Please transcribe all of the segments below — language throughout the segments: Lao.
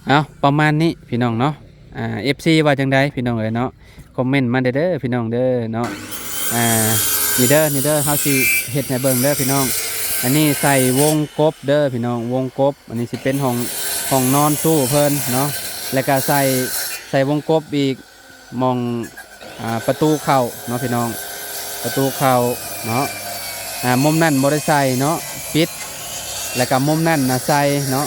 ເອົາ ປະມານນີ້ພີ່ນ້ອງເນາະ. ອ່າ ເອັຟຊີ ວ່າຈັ່ງໃດພີ່ນ້ອງເອີຍເນາະ ຄອມເມັນມາເດີ ເດີພີ່ນ້ອງເດີເນາະ. ອ່າ ນີ້ເດີ ນີ້ເດີ ເຮົາຊິເຮັດໃຫ້ເບິ່ງເດີພີ່ນ້ອງ. ອັນນີ້ໃສ່ວົງກົບເດີພີ່ນ້ອງ ວົງກົບ. ອັນນີ້ຊິເປັນຫ້ອງ ຫ້ອງນອນຕູ້ເພິ່ນເນາະ ແລ້ວກະໃສ່ ໃສ່ວົງກົບອີກ ໝ່ອງ ອ່າ ປະຕູເຂົ້າເນາະພີ່ນ້ອງ ປະຕູເຂົ້າເນາະ. ອ່າ ມຸມນັ້ນບໍ່ໄດ້ໃສ່ເນາະ ປິດ ແລ້ວກະມຸມນັ້ນນະໃສ່ເນາະ.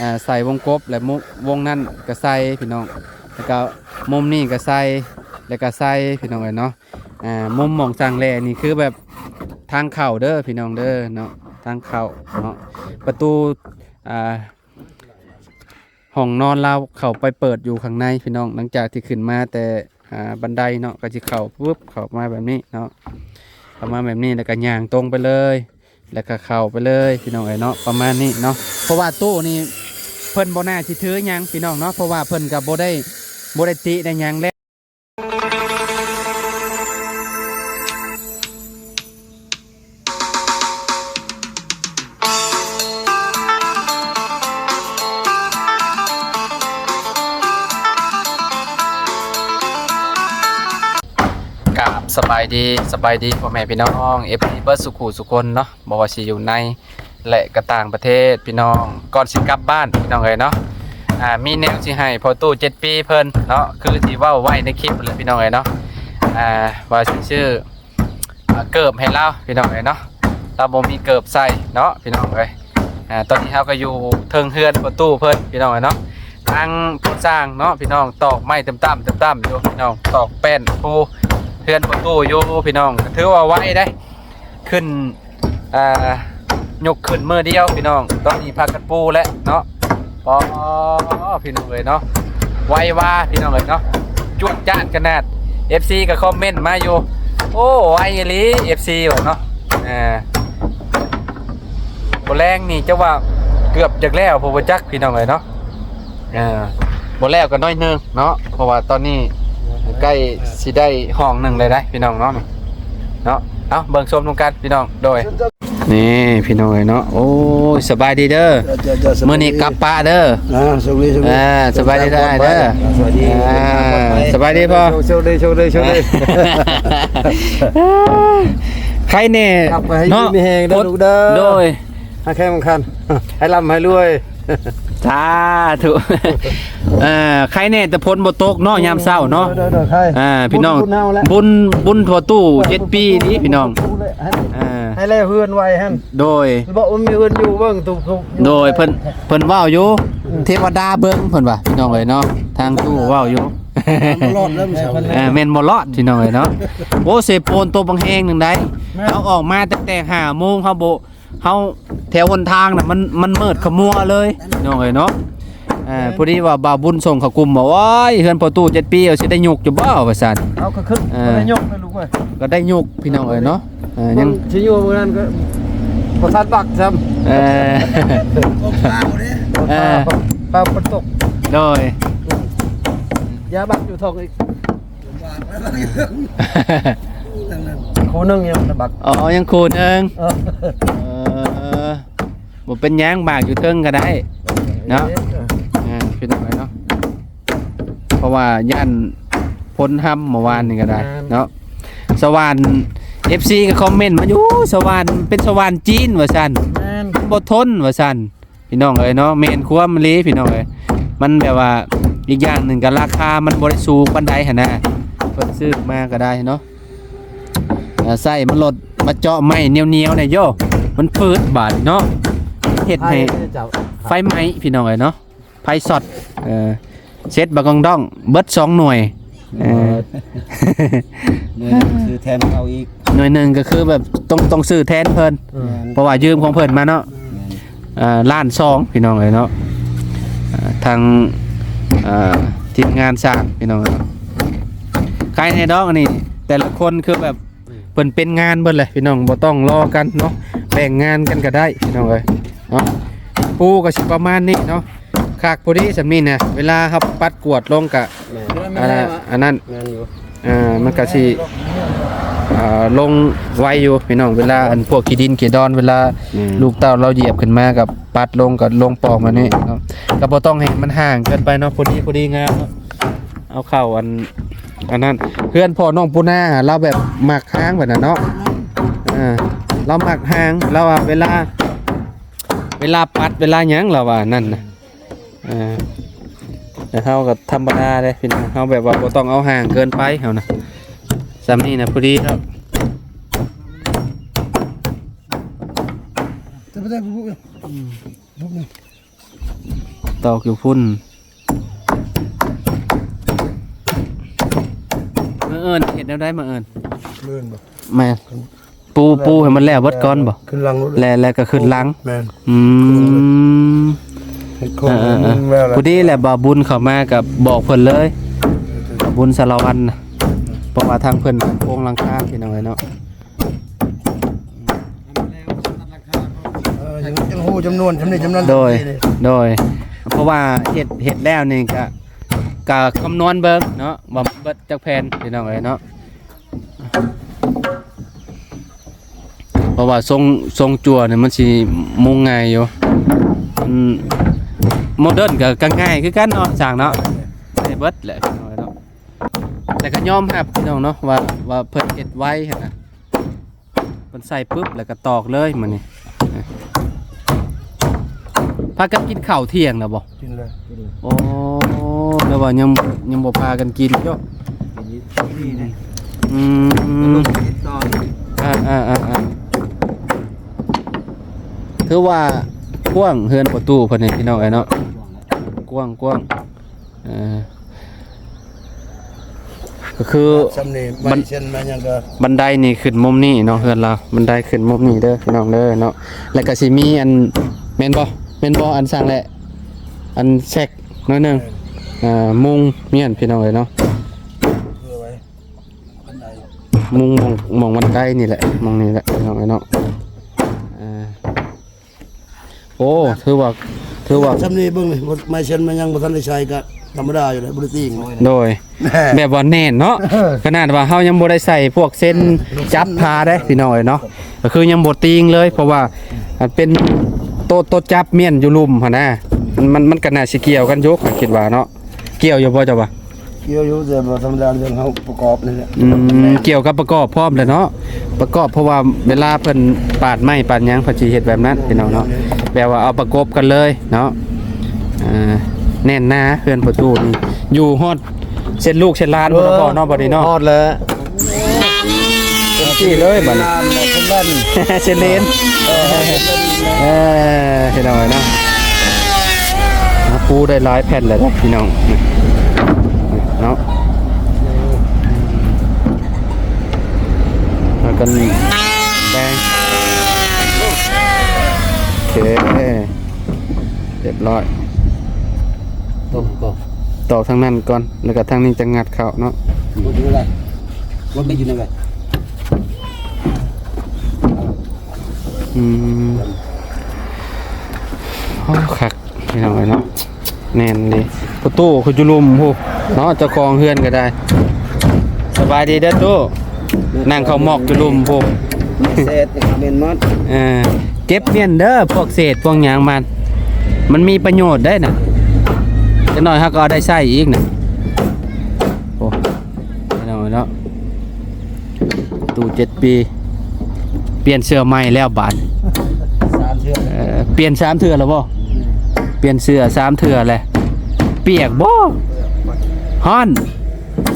ອ່າ ໃສ່ວົງກົບ ແລະ ມຸມ ວົງນັ້ນກະໃສ່ພີ່ນ້ອງ ແລ້ວກະມຸມນີ້ກະໃສ່ ແລ້ວກະໃສ່ພີ່ນ້ອງເອີຍເນາະ. ອ່າ ມຸມໝ່ອງສ້າງແລ່ນີ້ຄືແບບທາງເຂົ້າເດີພີ່ນ້ອງເດີເນາະ ທາງເຂົ້າເນາະ. ປະຕູ ອ່າ ຫ້ອງນອນລາວເຂົ້າໄປເປີດຢູ່ຂ້າງໃນພີ່ນ້ອງ ຫຼັງຈາກທີ່ຂຶ້ນມາແຕ່ ອ່າ ບັນໄດເນາະ ກໍຊິເຂົ້າປຶບ ເຂົ້າມາແບບນີ້ເນາະ ເຂົ້າມາແບບນີ້ ແລ້ວກໍຍ່າງຕົງໄປເລີຍ ແລ້ວກໍເຂົ້າໄປເລີຍພີ່ນ້ອງເອີຍເນາະ ປະມານນີ້ເນາະ. ເພາະວ່າຕູ້ນີ້ເພິ່ນບໍ່ໜ້າຊິຖືຫຍັງພີ່ນ້ອງເນາະ ເພາະວ່າເພິ່ນກໍບໍ່ໄດ້ ບໍ່ໄດ້ຕິໄດ້ຫຍັງແລ້ວ. ກາບສະບາຍດີ ສະບາຍດີພໍ່ແມ່ພີ່ນ້ອງ ເອັຟຊີ ເບິດສູ່ຄູ່ສູ່ຄົນເນາະ ບໍ່ວ່າຊິຢູ່ໃນ ແລະ ກໍຕ່າງປະເທດພີ່ນ້ອງ. ກ່ອນຊິກັບບ້ານພີ່ນ້ອງເອີຍເນາະ ອ່າ ມີແນວຊິໃຫ້ພໍ່ຕູ້ເຈັດປີເພິ່ນເນາະ ຄືທີ່ເວົ້າໄວ້ໃນຄລິບແຫຼະພີ່ນ້ອງເອີຍເນາະ ອ່າ ວ່າຊິຊື້ ອ່າ ເກີບໃຫ້ລາວພີ່ນ້ອງເອີຍເນາະ ລາວບໍ່ມີເກີບໃສ່ເນາະພີ່ນ້ອງເອີຍ. ອ່າ ຕອນນີ້ເຮົາກໍຢູ່ເທິງເຮືອນພໍ່ຕູ້ເພິ່ນພີ່ນ້ອງເອີຍເນາະ ທາງຜູ້ຊ່າງເນາະພີ່ນ້ອງ ຕອກໄມ້ຕຶ້ມໆ ຕຶ້ມໆ ຢູ່ພີ່ນ້ອງ ຕອກແປ້ນປູເຮືອນພໍ່ຕູ້ຢູ່ພີ່ນ້ອງ ກໍຖືວ່າໄວເດ້ ຂຶ້ນ ອ່າ ຍົກຂຶ້ນມື້ດຽວພີ່ນ້ອງ ຕອນນີ້ພາກັນປູແລ້ວເນາະ. ປໍ ພີ່ນ້ອງເອີຍເນາະ ໄວວາພີ່ນ້ອງເອີຍເນາະ ຈວດຈາດຂະໜາດ. ເອັຟຊີ ກໍຄອມເມັນມາຢູ່ ໂອ້ ໄວອີ່ຫຼີ ເອັຟຊີ ວ່າເນາະ. ອ່າ ບໍ່ແລງນີ້ຈະວ່າເກືອບຈະແລ້ວ ບໍ່ ບໍ່ຈັກພີ່ນ້ອງເອີຍເນາະ. ອ່າ ບໍ່ແລ້ວກໍໜ້ອຍໜຶ່ງເນາະ ເພາະວ່າຕອນນີ້ໃກ້ຊິໄດ້ຫ້ອງໜຶ່ງແລ້ວໄດ໋ພີ່ນ້ອງເນາະ ເນາະ. ເອົາ ເບິ່ງຊົມນຳກັນພີ່ນ້ອງ ໂດຍ ນີ້ພີ່ນ້ອງເອີຍເນາະ ໂອ້ຍ ສະບາຍດີເດີ ເຈົ້າ ເຈົ້າ ສະບາຍດີ ມື້ນີ້ກັບປະເດີ ອ່າ ໂຊກດີ ໂຊກດີ ອ່າ ສະບາຍດີເດີ ເດີ ສະບາຍດີ ອ່າ ສະບາຍດີພໍ່ ໂຊກດີ ໂຊກດີ ໂຊກດີ ໃຄແນ່ ກັບໄປໃຫ້ ເນາະ ຢູ່ມີແຮງເດີລູກເດີ ໂດຍ ໃຫ້ແຂງແຂງແຮງ ໃຫ້ລ່ຳໃຫ້ລວຍ ສາທຸ. ເອີ ໃຄແນ່ແຕ່ຝົນບໍ່ຕົກເນາະ ຍາມເຊົ້າເນາະ ໂດຍ ໂດຍ ໂດຍ ໃຄ ອ່າ ພີ່ນ້ອງ ບຸນເຮົາແຫຼະ ບຸນພໍ່ຕູ້ເຈັດປີນີ້ພີ່ນ້ອງ ອ່າ ໃຫ້ແລເຮືອນໄວຫັ້ນ ໂດຍ ບໍ່ມີເຮືອນຢູ່ເບິ່ງທຸກໆ ໂດຍ ເພິ່ນ ເພິ່ນເວົ້າຢູ່ ເທວະດາເບິ່ງເພິ່ນວ່າ ພີ່ນ້ອງເອີຍເນາະ ທາງຕູ້ເວົ້າຢູ່ ບໍ່ລອດແລ້ວ ເອີ ແມ່ນບໍ່ລອດ ພີ່ນ້ອງເອີຍເນາະ. ໂອ້ ເສໂປນຕົກບັກແຮງໜຶ່ງໃດ ແມ່ນ ເຮົາອອກມາຕັ້ງແຕ່ຫ້າໂມງ ເຮົາບໍ່ ເຮົາແຖວຫົນທາງນະ ມັນ ມັນມືດຂະມົວເລີຍພີ່ນ້ອງເອີຍເນາະ. ເອີ ພໍດີວ່າບ່າວບຸນສົ່ງເຂົ້າກຸ່ມວ່າ ໂອ້ຍ ເຮືອນພໍ່ຕູ້ເຈັດປີ ເອົາ ຊິໄດ້ຍົກຢູ່ບໍ່ ວ່າຊັ້ນ ເອົາ ກໍຂຶ້ນ ເອີ ບໍ່ໄດ້ຍົກເລີຍລູກເອີຍ ກໍໄດ້ຍົກພີ່ນ້ອງເອີຍເນາະ. ເອີ ຍັງຊິຢູ່ມື້ນັ້ນກໍບໍ່ທັນບັກຊ້ຳ ເອີ ຕົກຟ້າເດ້ ເອີ ຟ້າຝົນຕົກ ໂດຍ ຢາບັກຢູ່ທ້ອງອີກ ຄູ່ໜຶ່ງຍັງບໍ່ໄດ້ບັກ ອໍ ຍັງຄູ່ໜຶ່ງ ເອີ ເອີ ບໍ່ເປັນຫຍັງ ບາກຢູ່ເທິງກໍໄດ້ເນາະ ເອີ ອ່າ ພີ່ນ້ອງເອີຍເນາະ ເພາະວ່າຢ້ານຝົນຮຳເມື່ອວານນີ້ກໍໄດ້ ແມ່ນ ເນາະ. ສະຫວ່ານ ເອັຟຊີ ກໍຄອມເມັນມາຢູ່ ສະຫວ່ານເປັນສະຫວ່ານຈີນວ່າຊັ້ນ ແມ່ນ ມັນບໍ່ທົນວ່າຊັ້ນ ພີ່ນ້ອງເອີຍເນາະ ແມ່ນຄວາມອີ່ຫຼີພີ່ນ້ອງເອີຍ. ມັນແບບວ່າ ອີກຢ່າງໜຶ່ງກໍລາຄາມັນບໍ່ໄດ້ສູງປານໃດຫັ້ນນະ ເພິ່ນຊື້ມາກໍໄດ້ເນາະ ເອີ ໃຊ້ມັນລົດມາເຈາະໄມ້ໜຽວໆ ນີ້ໂຢ ມັນຟືດບາດເນາະ ເຮັດໃຫ້ໄຟໄໝ້ພີ່ນ້ອງເອີຍເນາະ ໄຟຊັອດ ເອີ ເຊັດບັກກອງດອງ ເບິດສອງໜ່ວຍ ເອີ ໜ່ວຍໜຶ່ງຊື້ແທນເຂົາອີກ ໜ່ວຍໜຶ່ງກໍຄືແບບຕ້ອງ ຕ້ອງຊື້ແທນເພິ່ນ ແມ່ນ ເພາະວ່າຢືມຂອງເພິ່ນມາເນາະ ແມ່ນ ເອີ ລ້ານສອງ ພີ່ນ້ອງເອີຍເນາະ ເອີ ທາງ ເອີ ທີມງານສ້າງ ພີ່ນ້ອງເອີຍເນາະ. ໃຄແນ່ດອກ ອັນນີ້ແຕ່ລະຄົນຄືແບບ ເພິ່ນເປັນງານເບິດແຫຼະພີ່ນ້ອງ ບໍ່ຕ້ອງລໍກັນເນາະ ແບ່ງງານກັນກໍໄດ້ພີ່ນ້ອງເອີຍເນາະ. ປູກໍຊິປະມານນີ້ເນາະ ຄັກພໍດີສ່ຳນີ້ນະ ເວລາເຮົາປັດກວດລົງກະ ແມ່ນ ອັນນັ້ນ ແມ່ນຢູ່ ອ່າ ມັນກະຊິ ອ່າ ລົງໄວຢູ່ພີ່ນ້ອງ ເວລາອັນພວກຂີ້ດິນຂີ້ດອນ ເວລາ ແມ່ນ ລູກເຕົ້າລາວຢຽບຂຶ້ນມາກໍປັດລົງ ກໍລົງປ່ອງແບບນີ້ເນາະ ກໍບໍ່ຕ້ອງໃຫ້ມັນຫ່າງເກີນໄປເນາະ ພໍດີ ພໍດີງາມເນາະ ເອົາເຂົ້າອັນ ອັນນັ້ນ ເຮືອນພໍ່ນ້ອງປູນາ ລາວແບບມັກຫ່າງແບບນັ້ນເນາະ ເອີ ລາວມັກຫ່າງ ລາວວ່າເວລາ ເວລາປັດ ເວລາຫຍັງ ລາວວ່ານັ້ນນະ. ເອີ ແຕ່ເຮົາກໍທຳມະດາເດ້ພີ່ນ້ອງ ເຮົາແບບວ່າບໍ່ຕ້ອງເອົາຫ່າງເກີນໄປ ເຮົານະ ສ່ຳນີ້ນະພໍດີແລ້ວ ຈະໄປໄດ້ບໍ່ບຸກ ອືມ ບຸກນີ້ ຕອກຢູ່ພຸ້ນ ມະເອີນເຮັດແນວໃດ ມະເອີນ ມື້ອື່ນບໍ່? ແມ່ນ ປູ ປູໃຫ້ມັນແລ້ວເບິດກ່ອນບໍ່? ຂຶ້ນຫຼັງໂລດ ແລ້ວ ແລ້ວກໍຂຶ້ນຫຼັງ ແມ່ນ ອືມ ເຮັດໂຄງ ເອີ ເອີ ເອີ ພໍດີແຫຼະ ບ່າວບຸນເຂົ້າມາກໍບອກເພິ່ນເລີຍ ເອີ ເອີ ບ່າວບຸນສາລະວັນນະ ເພາະວ່າທາງເພິ່ນໂຄງຫຼັງຄາພີ່ນ້ອງເອີຍເນາະ ເອີ ຍັງ ຍັງຮູ້ຈຳນວນ ຈຳນີ້ຈຳນັ້ນ ໂດຍ ໂດຍ ເພາະວ່າເຮັດ ເຮັດແລ້ວນີ້ກໍ ກໍຄຳນວນເບິ່ງເນາະ ວ່າມັນເບິດຈັກແຜ່ນພີ່ນ້ອງເອີຍເນາະ. ເພາະວ່າຊົງ ຊົງຈັ່ວນີ້ມັນຊິມຸງງ່າຍຢູ່ ມັນໂມເດີນກໍ ກໍງ່າຍຄືກັນເນາະ ຊ່າງເນາະ ໄດ້ເບິດແຫຼະພີ່ນ້ອງເນາະ ແຕ່ກໍຍອມຮັບພີ່ນ້ອງເນາະ ວ່າ ວ່າເພິ່ນເຮັດໄວຫັ້ນນະ ເພິ່ນໃສ່ປຶບ ແລ້ວກໍຕອກເລີຍມື້ນີ້ ພາກັນກິນເຂົ້າທ່ຽງແລ້ວບໍ່? ກິນແລ້ວ ໂອ້ ແຕ່ວ່າຍັງ ຍັງບໍ່ພາກັນກິນຢູ່ ກິນຢູ່ນີ້ນະ ອືມ ອາໆໆ ຖືວ່າກວ້າງເຮືອນປະຕູເພິ່ນນີ້ພີ່ນ້ອງເອີຍເນາະ ກວ້າງ ກວ້າງ ເອີ ກໍຄື ສ່ຳນີ້ ບັນ ໄມ້ເຊັນໄມ້ຫຍັງກໍ ບັນໄດນີ້ຂຶ້ນມຸມນີ້ເນາະ ເຮືອນລາວ ບັນໄດຂຶ້ນມຸມນີ້ເດີພີ່ນ້ອງເດີເນາະ ແລ້ວກໍຊິມີອັນ ແມ່ນບໍ່ ແມ່ນບໍ່ ອັນຊ່າງແຫຼະ ອັນແຊັກໜ້ອຍໜຶ່ງ ເອີ ມຸງມ້ຽນພີ່ນ້ອງເອີຍເນາະ ມຸງໝ່ອງ ໝ່ອງບັນໄດນີ້ແຫຼະ ໝ່ອງນີ້ແຫຼະພີ່ນ້ອງເອີຍເນາະ ເອີ. ໂອ້ ຖືວ່າ ຖືວ່າ ສ່ຳນີ້ເບິ່ງນີ້ ໄມ້ເຊັນໄມ້ຫຍັງບໍ່ທັນໄດ້ໃສ່ ກະທຳມະດາຢູ່ແຫຼະ ບໍ່ໄດ້ຕີງ ໂດຍ ແບບວ່າແໜ້ນເນາະ ເອີ ຂະໜາດວ່າເຮົາຍັງບໍ່ໄດ້ໃສ່ພວກເຊັນ ເອີ ຈັບພາເດ້ພີ່ນ້ອງເອີຍເນາະ ກໍຄືຍັງບໍ່ຕີງເລີຍ ເພາະວ່າ ອືມ ອັນເປັນໂຕ ໂຕຈັບມ້ຽນຢູ່ລຸ່ມຫັ້ນນະ ມັນ ມັນ ມັນກໍໜ້າຊິກ່ຽວກັນຢູ່ ຂ້ອຍຄິດວ່າເນາະ ກ່ຽວຢູ່ບໍ່ເຈົ້າວ່າ? ກ່ຽວຢູ່ ແຕ່ວ່າທຳມະດາເລື່ອງເຮົາປະກອບນີ້ແຫຼະ ອືມ ແມ່ນ ກ່ຽວກັບປະກອບພ້ອມແຫຼະເນາະ ປະກອບ ເພາະວ່າເວລາເພິ່ນປາດໄມ້ປາດຫຍັງ ເພິ່ນຊິເຮັດແບບນັ້ນພີ່ນ້ອງເນາະ ແມ່ນ ແບບວ່າເອົາປະກົບກັນເລີຍເນາະ ເອີ ແໜ້ນໜາເຮືອນປະຕູນີ້ ຢູ່ຮອດເຊັ່ນລູກເຊັ່ນຫຼານພຸ້ນເນາະ ເອີ ພໍ່ເນາະ ບັດນີ້ເນາະ ຮອດແລ້ວ ເປັນທີ່ເລີຍບັດນີ້ ເຊັ່ນຫຼານ ເຊັ່ນເລນ ເອີ ເອີ ພີ່ນ້ອງເອີຍເນາະ ອ່າ ປູໄດ້ຫຼາຍແຜ່ນແລ້ວເດ້ພີ່ນ້ອງເນາະ ແລ້ວກໍແບ່ງ ໂອເຄ ຮຽບຮ້ອຍ ຕົກກ່ອນ ຕອກທາງນັ້ນກ່ອນ ແລ້ວກໍທາງນີ້ຈະງັດເຂົ້າເນາະ ບໍ່ຢູ່ໃນ ບໍ່ໄດ້ຢູ່ໃນ ອືມ ໂອ້ ຄັກ ພີ່ນ້ອງເອີຍເນາະ ແໜ້ນເດ້ ປະຕູຄືຢູ່ລຸ່ມພຸ້ນເນາະ ເຈົ້າຂອງເຮືອນກໍໄດ້ ສະບາຍດີເດີຕູ້ ນັ່ງເຂົ້າໝອກຢູ່ລຸ່ມພຸ້ນ ເສດເປັນໝົດ ເອີ ເກັບມ້ຽນເດີ ພວກເສດພວກຫຍັງມັນ ມັນມີປະໂຫຍດໄດ໋ນະ ຈັກໜ້ອຍເຮົາກໍເອົາໄດ້ໃຊ້ອີກນະ ໂອ້ ພີ່ນ້ອງເອີຍເນາະ ຕູ້ເຈັດປີ ປ່ຽນເສື້ອໃໝ່ແລ້ວບາດ ສາມເທື່ອ ເອີ ປ່ຽນສາມເທື່ອແລ້ວບໍ່? ອືມ ປ່ຽນເສື້ອສາມເທື່ອແລ້ວ ປຽກບໍ່? ຮ້ອນ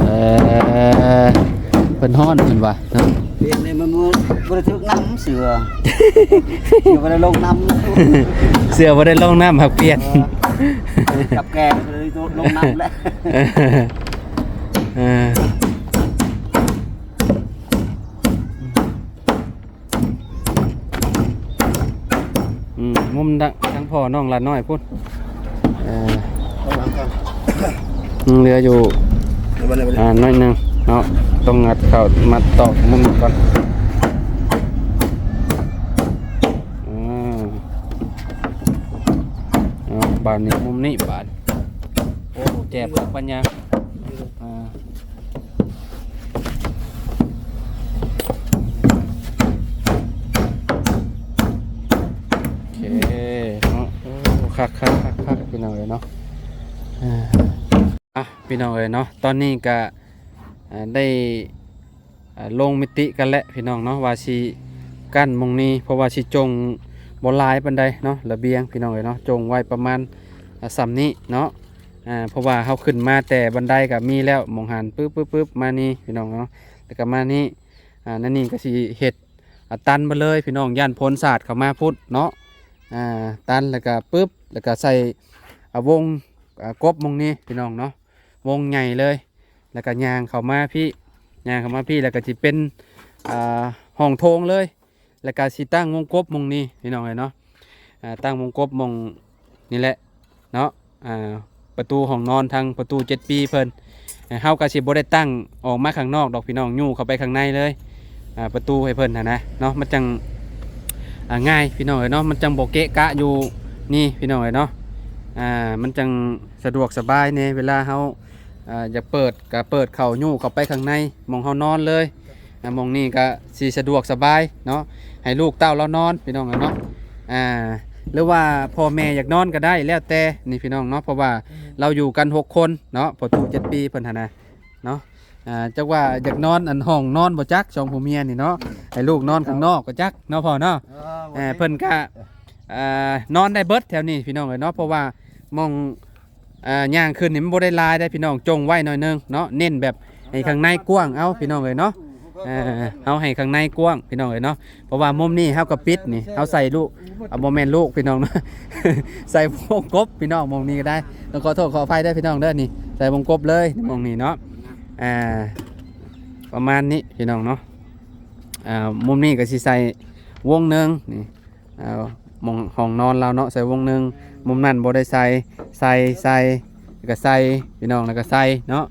ເອີ ເພິ່ນຮ້ອນເພິ່ນວ່າເນາະ ປ່ຽນນີ້ມັນບໍ່ ບໍ່ໄດ້ຖືກນ້ຳເສື້ອ ເສື້ອບໍ່ໄດ້ລົງນ້ຳ ເສື້ອບໍ່ໄດ້ລົງນ້ຳ ຫາກປ່ຽນ ເອີ ກັບແກງບໍ່ໄດ້ລົງນ້ຳແຫຼະ ເອີ. ອືມ ມຸມທາງພໍ່ນ້ອງຫຼານນ້ອຍພຸ້ນ ເອີ ຍັງເຫຼືອຢູ່ ອ່າ ໜ້ອຍໜຶ່ງເນາະ ຕ້ອງງັດເຂົ້າ ມາຕອກມຸມນີ້ກ່ອນ ອືມ ເອົາ ບາດນີ້ມຸມນີ້ບາດ ໂອ້ ແຈບຄັກປັນຍາ ອ່າ. ຄັກໆໆໆ ພີ່ນ້ອງເອີຍເນາະ ເອີ ອ່ະ ພີ່ນ້ອງເອີຍເນາະ ຕອນນີ້ກະ ອ່າ ໄດ້ ອ່າ ລົງມະຕິກັນແລ້ວພີ່ນ້ອງເນາະ ວ່າຊິກັ້ນໝ່ອງນີ້ ເພາະວ່າຊິຈົ່ງບໍ່ຫຼາຍປານໃດເນາະ ລະບຽງພີ່ນ້ອງເອີຍເນາະ ຈົ່ງໄວ້ປະມານ ອ່າ ສ່ຳນີ້ເນາະ ອ່າ ເພາະວ່າເຮົາຂຶ້ນມາແຕ່ບັນໄດກໍມີແລ້ວ ໝ່ອງຫັ້ນປຶບໆໆ ມານີ້ພີ່ນ້ອງເນາະ ແລ້ວກໍມານີ້ ອ່າ ນັ້ນນີ້ກໍຊິເຮັດ ອ່າ ຕັນໄປເລີຍພີ່ນ້ອງ ຢ້ານຝົນສາດເຂົ້າມາພຸ້ນເນາະ ອ່າ ຕັນ ແລ້ວກໍປຶບ ແລ້ວກໍໃສ່ ອ່າ ວົງ ອ່າ ກົບໝ່ອງນີ້ພີ່ນ້ອງເນາະ ວົງໃຫຍ່ເລີຍ ແລ້ວກໍຍ່າງເຂົ້າມາພີ້ ຍ່າງເຂົ້າມາພີ້ ແລ້ວກໍຊິເປັນ ອ່າ ຫ້ອງໂຖງເລີຍ ແລ້ວກໍຊິຕັ້ງວົງກົບໝ່ອງນີ້ພີ່ນ້ອງເອີຍເນາະ ອ່າ ຕັ້ງວົງກົບໝ່ອງນີ້ແຫຼະເນາະ ອ່າ ປະຕູຫ້ອງນອນທາງປະຕູເຈັດປີເພິ່ນ ເຮົາກໍຊິບໍ່ໄດ້ຕັ້ງອອກມາຂ້າງນອກດອກພີ່ນ້ອງ ຍູ້ເຂົ້າໄປຂ້າງໃນເລີຍ ອ່າ ປະຕູໃຫ້ເພິ່ນຫັ້ນນະເນາະ ມັນຈັ່ງ ອ່າ ງ່າຍພີ່ນ້ອງເອີຍເນາະ ມັນຈັ່ງບໍ່ເກະກະຢູ່ນີ້ພີ່ນ້ອງເອີຍເນາະ ອ່າ ມັນຈັ່ງສະດວກສະບາຍແດ່ ເວລາເຮົາ ອ່າ ຢາກເປີດກໍເປີດເຂົ້າ ຍູ້ເຂົ້າໄປຂ້າງໃນ ໝ່ອງເຮົານອນເລີຍ ອ່າ ໝ່ອງນີ້ກໍຊິສະດວກສະບາຍເນາະ ໃຫ້ລູກເຕົ້າລາວນອນພີ່ນ້ອງເອີຍເນາະ ອ່າ ຫຼືວ່າພໍ່ແມ່ຢາກນອນກໍໄດ້ ແລ້ວແຕ່ນີ້ພີ່ນ້ອງເນາະ ເພາະວ່າ ອືມ ລາວຢູ່ກັນຫົກຄົນເນາະ ພໍ່ຕູ້ເຈັດປີເພິ່ນຫັ້ນນະເນາະ ອ່າ ຈັກວ່າຢາກນອນອັນຫ້ອງນອນບໍ່ຈັກ ສອງຜົວເມຍນີ້ເນາະ ໃຫ້ລູກນອນຂ້າງນອກບໍ່ຈັກເນາະພໍ່ເນາະ ເອີ ເພິ່ນກະ ອ່າ ນອນໄດ້ເບິດແຖວນີ້ພີ່ນ້ອງເອີຍເນາະ ເພາະວ່າໝ່ອງ ອ່າ ຍ່າງຂຶ້ນນີ້ມັນບໍ່ໄດ້ຫຼາຍເດ້ພີ່ນ້ອງ ຈົ່ງໄວ້ໜ້ອຍໜຶ່ງເນາະ ເນັ້ນແບບໃຫ້ຂ້າງໃນກວ້າງເອົາພີ່ນ້ອງເອີຍເນາະ ເອີ ເຮົາໃຫ້ຂ້າງໃນກວ້າງພີ່ນ້ອງເອີຍເນາະ ເພາະວ່າມຸມນີ້ເຮົາກໍປິດນີ້ ເຮົາໃສ່ລູກ ອ່າ ບໍ່ແມ່ນລູກພີ່ນ້ອງເນາະ ໃສ່ວົງກົບພີ່ນ້ອງ ໝ່ອງນີ້ກໍໄດ້ ຕ້ອງຂໍໂທດຂໍອະໄພເດີພີ່ນ້ອງເດີ ນີ້ໃສ່ວົງກົບເລີຍໝ່ອງນີ້ເນາະ ອ່າ ປະມານນີ້ພີ່ນ້ອງເນາະ ອ່າ ມຸມນີ້ກໍຊິໃສ່ວົງໜຶ່ງນີ້ ອ່າ ໝ່ອງຫ້ອງນອນລາວເນາະ ໃສ່ວົງໜຶ່ງ ມຸມນັ້ນບໍ່ໄດ້ໃສ່ ໃສ່ ໃສ່ ແລ້ວກໍໃສ່ພີ່ນ້ອງ ແລ້ວກໍໃສ່ເນາະ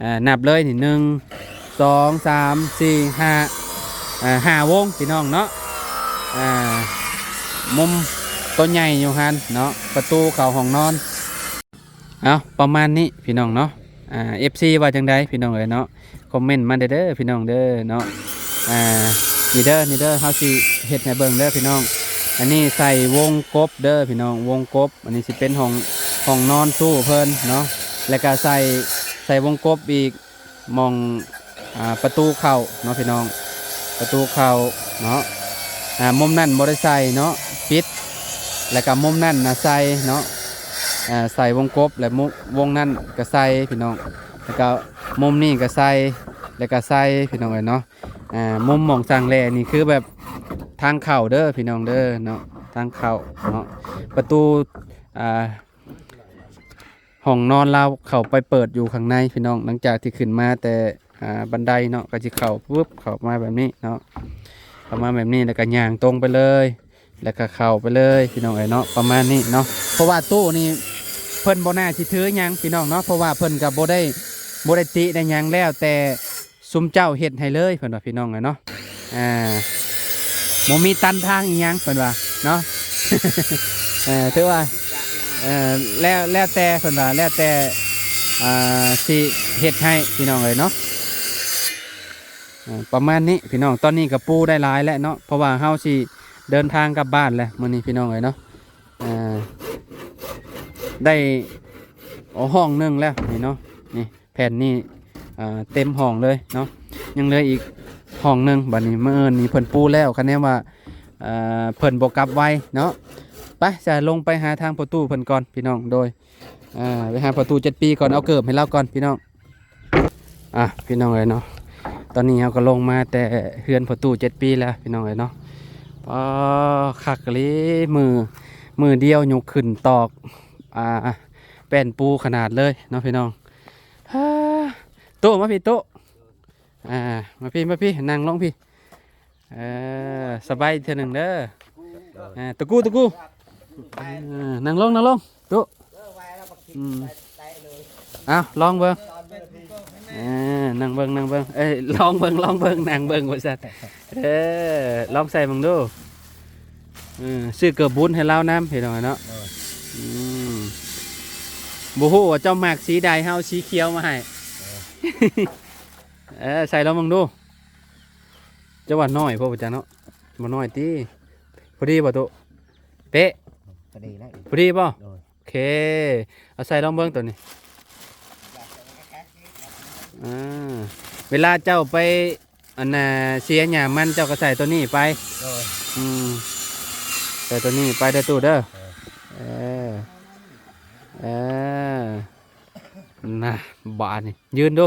ອ່າ ນັບເລີຍນີ້ ໜຶ່ງ ສອງ ສາມ ສີ່ ຫ້າ ອ່າ ຫ້າວົງພີ່ນ້ອງເນາະ ອ່າ ມຸມໂຕໃຫຍ່ຢູ່ຫັ້ນເນາະ ປະຕູເຂົ້າຫ້ອງນອນ ເອົາ ປະມານນີ້ພີ່ນ້ອງເນາະ ອ່າ ເອັຟຊີວ່າຈັ່ງໃດພີ່ນ້ອງເອີຍເນາະ ຄອມເມັນມາເດີ ເດີພີ່ນ້ອງເດີເນາະ ອ່າ ນີ້ເດີ ນີ້ເດີ ເຮົາຊິເຮັດໃຫ້ເບິ່ງເດີພີ່ນ້ອງ ອັນນີ້ໃສ່ວົງກົບເດີພີ່ນ້ອງ ວົງກົບ ອັນນີ້ຊິເປັນຫ້ອງ ຫ້ອງນອນຕູ້ເພິ່ນເນາະ ແລ້ວກະໃສ່ ໃສ່ວົງກົບອີກ ໝ່ອງ ອ່າ ປະຕູເຂົ້າເນາະພີ່ນ້ອງ ປະຕູເຂົ້າເນາະ ອ່າ ມຸມນັ້ນບໍ່ໄດ້ໃສ່ເນາະ ປິດ ແລ້ວກະມຸມນັ້ນນະໃສ່ເນາະ ອ່າ ໃສ່ວົງກົບ ແລ້ວມຸມ ວົງນັ້ນກະໃສ່ພີ່ນ້ອງ ແລ້ວກະມຸມນີ້ກະໃສ່ ແລ້ວກະໃສ່ພີ່ນ້ອງເອີຍເນາະ ອ່າ ມຸມໝ່ອງສ້າງແລ່ນີ້ຄືແບບທາງເຂົ້າເດີພີ່ນ້ອງເດີເນາະ ທາງເຂົ້າເນາະ ປະຕູ ອ່າ ຫ້ອງນອນລາວເຂົ້າໄປເປີດຢູ່ຂ້າງໃນພີ່ນ້ອງ ຫຼັງຈາກທີ່ຂຶ້ນມາແຕ່ ອ່າ ບັນໄດເນາະ ກໍຊິເຂົ້າປຶບ ເຂົ້າມາແບບນີ້ເນາະ ເຂົ້າມາແບບນີ້ ແລ້ວກໍຍ່າງຕົງໄປເລີຍ ແລ້ວກໍເຂົ້າໄປເລີຍພີ່ນ້ອງເອີຍເນາະ ປະມານນີ້ເນາະ ເພາະວ່າຕູ້ນີ້ເພິ່ນບໍ່ໜ້າຊິຖືຫຍັງພີ່ນ້ອງເນາະ ເພາະວ່າເພິ່ນກໍບໍ່ໄດ້ ບໍ່ໄດ້ຕິໄດ້ຫຍັງ ແລ້ວແຕ່ ຊຸມເຈົ້າເຮັດໃຫ້ເລີຍ ເພິ່ນວ່າພີ່ນ້ອງເອີຍເນາະ ອ່າ ບໍ່ມີຕັນທາງອີ່ຫຍັງ ເພິ່ນວ່າເນາະ ເອີ ຖືວ່າ ເອີ ແລ້ວ ແລ້ວແຕ່ ເພິ່ນວ່າ ແລ້ວແຕ່ ອ່າ ຊິເຮັດໃຫ້ພີ່ນ້ອງເອີຍເນາະ ເອີ ປະມານນີ້ພີ່ນ້ອງ ຕອນນີ້ກໍປູໄດ້ຫຼາຍແລ້ວເນາະ ເພາະວ່າເຮົາຊິເດີນທາງກັບບ້ານແລ້ວມື້ນີ້ພີ່ນ້ອງເອີຍເນາະ ອ່າ ໄດ້ ໂອ້ ຫ້ອງໜຶ່ງແລ້ວນີ້ເນາະ ນີ້ ແຜ່ນນີ້ ອ່າ ເຕັມຫ້ອງເລີຍເນາະ ຍັງເຫຼືອອີກຫ້ອງໜຶ່ງ ບັດນີ້ມື້ອື່ນນີ້ເພິ່ນປູແລ້ວ ຄະແນນວ່າ ເອີ ເພິ່ນບໍ່ກັບໄວເນາະ ໄປ ຈະລົງໄປຫາທາງພໍ່ຕູ້ເພິ່ນກ່ອນພີ່ນ້ອງ ໂດຍ ອ່າ ໄປຫາພໍ່ຕູ້ເຈັດປີກ່ອນ ເອົາເກີບໃຫ້ລາວກ່ອນພີ່ນ້ອງ ອ່ະ ພີ່ນ້ອງເອີຍເນາະ ຕອນນີ້ເຮົາກໍລົງມາແຕ່ເຮືອນພໍ່ຕູ້ເຈັດປີແລ້ວພີ່ນ້ອງເອີຍເນາະ ປາ ຄັກອີ່ຫຼີ ມື້ ມື້ດຽວຍົກຂຶ້ນຕອກ ອ່າ ແປ້ນປູຂະໜາດເລີຍເນາະພີ່ນ້ອງ ຕູ້ ມາພີ້ຕູ້ ອ່າ ມາພີ້ ມາພີ້ ນັ່ງລົງພີ້ ເອີ ສະບາຍເທື່ອໜຶ່ງເດີ ອ່າ ຕະກູ ຕະກູ ອ່າ ນັ່ງລົງ ນັ່ງລົງ ຕູ້ ອືມ ເອົາ ລອງເບິ່ງ ເອີ ນັ່ງເບິ່ງ ນັ່ງເບິ່ງ ເອີຍ ລອງເບິ່ງ ລອງເບິ່ງ ນັ່ງເບິ່ງວ່າຊັ້ນ ເອີ ລອງໃສ່ເບິ່ງດູ ເອີ ຊື້ເກີບບຸນໃຫ້ລາວນຳ ເຫັນບໍ່ເນາະ ໂດຍ ອືມ ບໍ່ຮູ້ວ່າເຈົ້າມັກສີໃດ ເຮົາເອົາສີຂຽວມາໃຫ້ ເອີ ເອີ ໃສ່ລອງເບິ່ງດູ ເຈົ້າວ່ານ້ອຍໂພດບໍ່ຈັກເນາະ ບໍ່ນ້ອຍຕິ ພໍດີບໍ່ຕຸ ເປະ ພໍດີບໍ່? ໂດຍ ໂອເຄ ເອົາໃສ່ລອງເບິ່ງໂຕນີ້. ອ່າ ເວລາເຈົ້າໄປ ອັນນ່າ ເສຍຫຍ້າມັນ ເຈົ້າກໍໃສ່ໂຕນີ້ໄປ. ໂດຍ ອືມ ໃສ່ໂຕນີ້ໄປເດີຕູ້ເດີ. ເອີ ເອີ ເອີ ນະ ບາດນີ້ ຢືນດູ.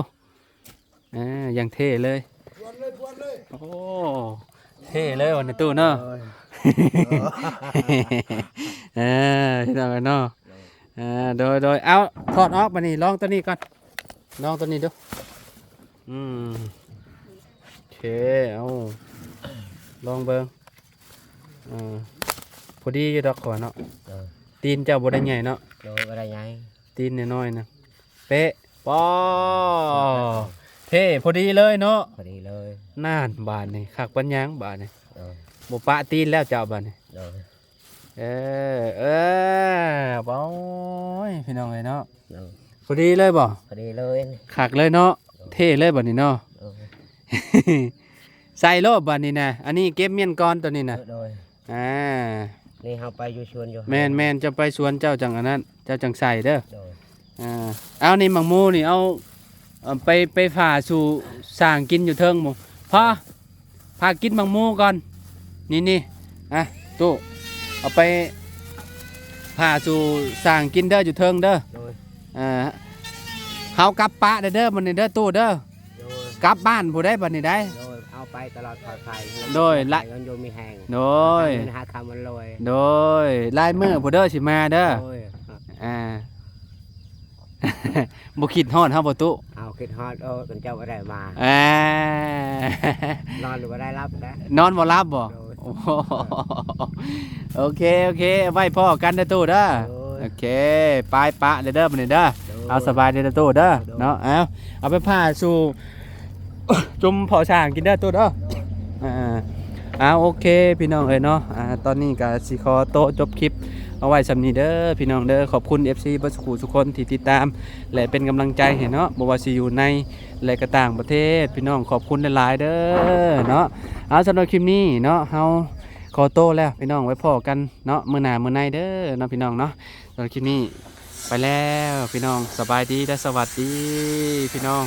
ອ່າ ຢ່າງເທ່ເລີຍ ໂອ້ ເທ່ເລີຍວັນນີ້ຕູ້ເນາະ. ໂດຍ ເອີ ພີ່ນ້ອງເອີຍເນາະ. ອ່າ ໂດຍ ໂດຍ ເອົາ ຖອດອອກບາດນີ້ ລອງໂຕນີ້ກ່ອນ ລອງໂຕນີ້ດູ. ອືມ ໂອເຄ ເອົາ ລອງເບິ່ງ. ເອີ ພໍດີຢູ່ດອກຂ້ອຍເນາະ. ເອີ ຕີນເຈົ້າບໍ່ໄດ້ໃຫຍ່ເນາະ. ໂດຍ ບໍ່ໄດ້ໃຫຍ່ ຕີນນ້ອຍໆນະ. ເປະ ປໍ ເທ່ ພໍດີເລີຍເນາະ. ພໍດີເລີຍ ນັ້ນ ບາດນີ້ຄັກປານຫຍັງບາດນີ້. ເອີ ບໍ່ປະຕີນແລ້ວເຈົ້າບາດນີ້. ໂດຍ ເອີ ເອີ ໂອ້ຍ ພີ່ນ້ອງເອີຍເນາະ. ໂດຍ ພໍດີເລີຍບໍ່? ພໍດີເລີຍ ຄັກເລີຍເນາະ. ໂດຍ ເທ່ເລີຍບາດນີ້ເນາະ. ໂດຍ ໃສ່ໂລດບາດນີ້ນະ ອັນນີ້ເກັບມ້ຽນກ່ອນໂຕນີ້ນະ. ໂດຍ ອ່າ ນີ້ເຮົາໄປຢູ່ສວນຢູ່ ແມ່ນໆ ເຈົ້າໄປສວນເຈົ້າຈັ່ງອັນນັ້ນ ເຈົ້າຈັ່ງໃສ່ເດີ. ໂດຍ ອ່າ ເອົານີ້ໝາກມູນີ້ ເອົາ ເອົາໄປ ໄປຜ່າສູ່ສ້າງກິນຢູ່ເທິງໝູ່. ພໍ ພາກິນໝາກມູກ່ອນ ນີ້ໆ ອ່ະ ຕູ້ ເອົາໄປຜ່າສູ່ສ້າງກິນເດີ ຢູ່ເທິງເດີ. ໂດຍ ອ່າ ເຮົາກັບປະເດີ ບາດນີ້ເດີ ຕູ້ເດີ. ໂດຍ ກັບບ້ານຜູ້ໃດບາດນີ້ໄດ໋. ໂດຍ ເອົາໄປຕະຫຼອດປອດໄພ. ໂດຍ ລະ ເງິນຢູ່ມີແຮງ. ໂດຍ ຫາເງິນຫາຄຳມັນລວຍ. ໂດຍ ຫຼາຍມື້ຜູ້ເດີຊິມາເດີ. ໂດຍ ອ່າ ບໍ່ຄິດຮອດເຮົາບໍ່ຕູ້? ເຮົາຄິດຮອດ ໂອ້ ຄັນເຈົ້າບໍ່ໄດ້ມາ ອ່າ ນອນບໍ່ໄດ້ຫຼັບນະ. ນອນບໍ່ຫຼັບບໍ່? ໂດຍ ໂອ້ໂຫ ໂອເຄ ໂອເຄ ໄວ້ພໍ້ກັນເດີຕູ້ເດີ. ໂດຍ ໂອເຄ ໄປປະເດີ ບາດນີ້ເດີ. ໂດຍ ເອົາ ສະບາຍດີເດີຕູ້ເດີ. ໂດຍ ເນາະ ເອົາ ເອົາໄປຜ່າສູ່ ຈຸ່ມພໍສ້າງກິນເດີຕູ້ເດີ. ອ່າ ອ່າ ໂອເຄ ພີ່ນ້ອງເອີຍເນາະ. ອ່າ ຕອນນີ້ກໍຊິຂໍໂຕະຈົບຄລິບເອົາໄວ້ສ່ຳນີ້ເດີພີ່ນ້ອງເດີ. ຂອບຄຸນເອັຟຊີເບິດສູ່ຜູ້ສູ່ຄົນທີ່ຕິດຕາມ ແລະ ເປັນກຳລັງໃຈໃຫ້ເນາະ ບໍ່ວ່າຊິຢູ່ໃນ ແລະ ກໍຕ່າງປະເທດ ພີ່ນ້ອງ ຂອບຄຸນຫຼາຍໆເດີເນາະ. ເອົາ ສຳລັບຄລິບນີ້ເນາະ ເຮົາຂໍໂຕະແລ້ວພີ່ນ້ອງ ໄວ້ພໍ້ກັນເນາະ ມື້ໜ້າມື້ໃນເດີເນາະ ພີ່ນ້ອງເນາະ. ສຳລັບຄລິບນີ້ໄປແລ້ວພີ່ນ້ອງ ສະບາຍດີ ແລະ ສະຫວັດດີພີ່ນ້ອງ.